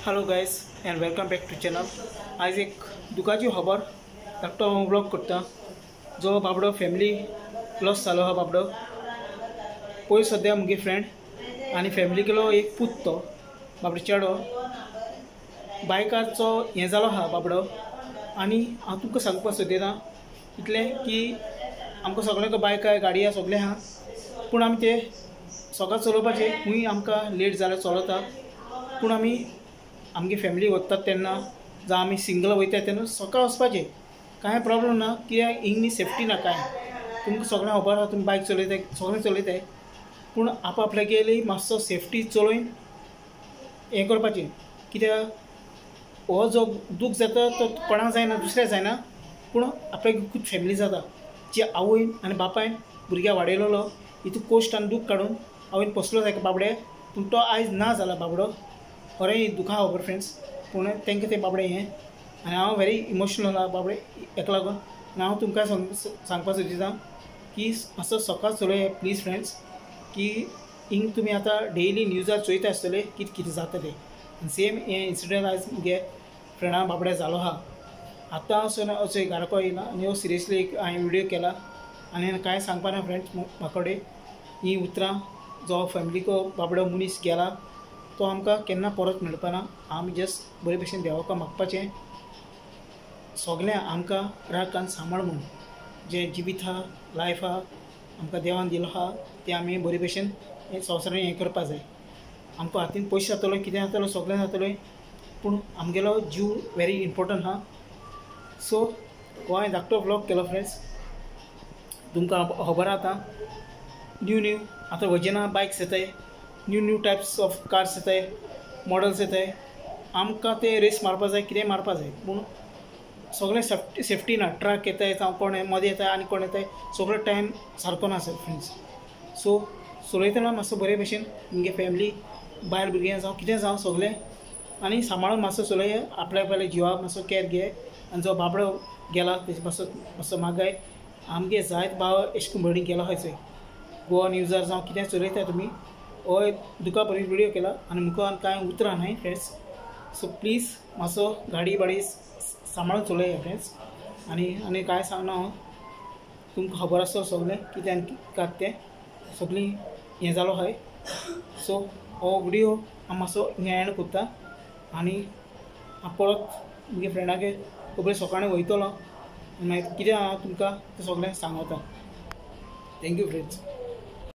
Hello guys and welcome back to channel. आज एक दुखाची खबर धाकटो हांव ब्लॉग करता। जो बाबडो फॅमिली लॉस जालो आहा बाबडो पयर सद्या मुगे फ्रेंड आनी फॅमिलीगेलो एक पूत तो बाबडो चेडो बायकाचो हें जालो आहा बाबडो। आनी हांव तुमकां सांगपाक सोदिना इतलें की आमकां सगळ्यांक बायक आहा गाडी आहा सगळें आहा, पूण आमी ते सगळें चलोवपाचें खूंय आमकां लेट जाल्यार चलता, पूण आमी आमगे फॅमिली वतात तेन्ना जावं आमी सिंगल वयता तेन्ना सकाळ वचपाचें, कांय प्रॉब्लम ना, कित्याक हिंग सेफ्टी ना कांय। तुमकां सगळ्यांक खबर आहा, तुमी बायक चलयताय सगळें चलयताय, पूण आपआपल्यागेली मातसो सेफ्टी चलोवन हें करपाचें, कित्याक हो जो दूख जाता तो कोणाक जायना दुसऱ्याक जायना, पूण आपल्याक खूब फॅमिली जाता जी आवयन आनी बापायन भुरग्याक वाडयलेलो हितून कोश्ट आनी दूख काडून आवयन पोसलो जाय बाबडे, पूण तो आयज ना जाला बाबडो। खरें दुखा खबर फ्रेंड्स, पूण तांकां तें बाबडे हें आनी हांव व्हेरी इमोशनल आहा बाबडे हेका लागून। आनी हांव तुमकां सांगपाक सोदिता की मातसो सकाळ चलय प्लीज फ्रेंड्स, की हिंग तुमी आतां डेली न्यूजार चोयता आसतले कितें कितें जाता तें। आनी सेम हें इन्सिडंट आयज मुगे फ्रेंडा बाबड्या जालो आहा। आतां असो असो घाराको येयला आनी हो सिरियसली एक हांवें व्हिडियो केला आनी कांय सांगपा ना फ्रेंड्स म्हाका कडेन हीं उतरां। जो फॅमिलीको बाबडो मनीस गेला तो आमकां केन्ना परत मेळपाना, आमी जस्ट बरे भशेन देवाक मागपाचें सगळें आमकां राखान सांबाळ म्हूण, जें जिवीत आहा लायफ आहा आमकां देवान दिलो आहा तें आमी बरे भशेन हें संवसारान हें करपा जाय। आमकां हातीन पयशे जातलो कितें जातलो सगळें जातलें, पूण आमगेलो जीव वेरी इम्पोर्टंट आहा। सो हो हांवें धाकटो व्लॉग केलो फ्रेंड्स, तुमकां खबर आतां न्यू न्यू आतां वजना बायक्स येताय, new new types of cars येताय, मॉडल्स येताय, आमकां ते रेस मारपा जाय कितें मारपा जाय, पूण सगळें सेफ्टी ना। ट्रक येताय जावं कोण मदें येताय आनी कोण येताय, सगळो टायम सारको ना सर फ्रेंड्स। सो चलयतना मातसो बरे भशेन तुमगे फॅमिली बायल भुरगीं जावं कितें जावं सगळें आनी सांबाळून मातसो चलय, आपल्या पयल्या जिवाक मातसो कॅर घे। आनी जो बाबडो गेला तेजे मातसो मातसो मागाय आमगे जायत भाव एश करून भयणी गेलो आहाय गोवा न्यूजार जावं कितें चलयता तुमी। हो दुखा बरी व्हिडियो केला आनी मुखार कांय उतरां न्हय फ्रेंड्स। सो प्लीज मातसो गाडी बाडी सांबाळून चलय फ्रेंड्स। आनी आनी कांय सांगना हांव, तुमकां खबर आसता सगळें कितें आनी कात तें सगळीं हें जालो आहाय। सो हो व्हिडियो हांव मातसो हिंगा एंड करता आनी हांव परत मुगे फ्रेंडागे खबर सकाळीं वयतलो मागीर कितें हांव तुमकां तें सगळें सांगता। Thank you friends.